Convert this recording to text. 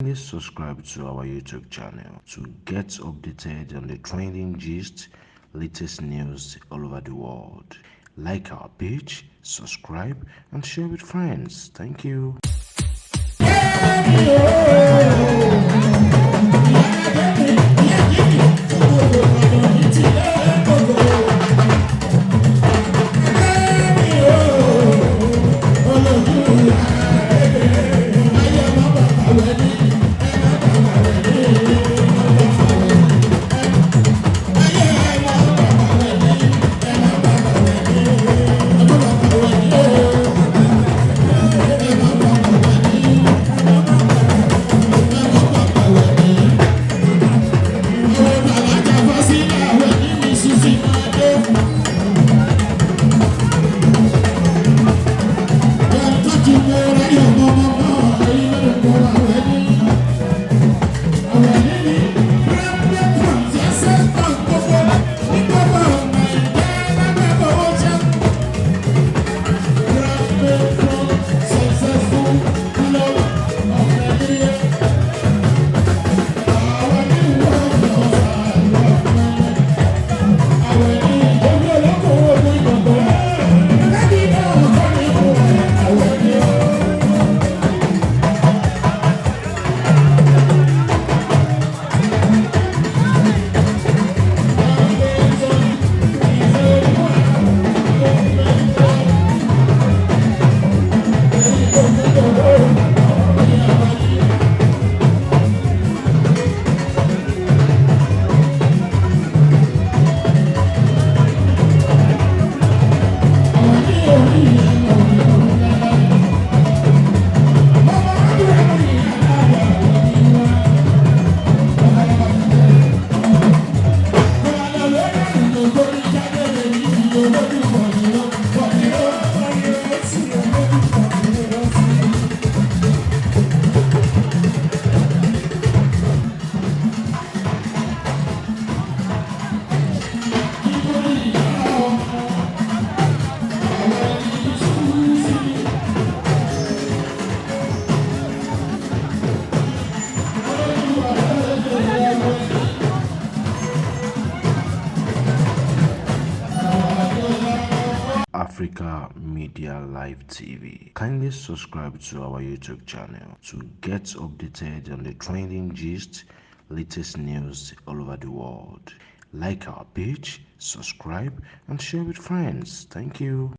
Please subscribe to our YouTube channel to get updated on the trending gist, latest news all over the world. Like our page, subscribe, and share with friends. Thank you. Africa Media Live TV. Kindly subscribe to our YouTube channel to get updated on the trending gist, latest news all over the world. Like our page, subscribe, and share with friends. Thank you.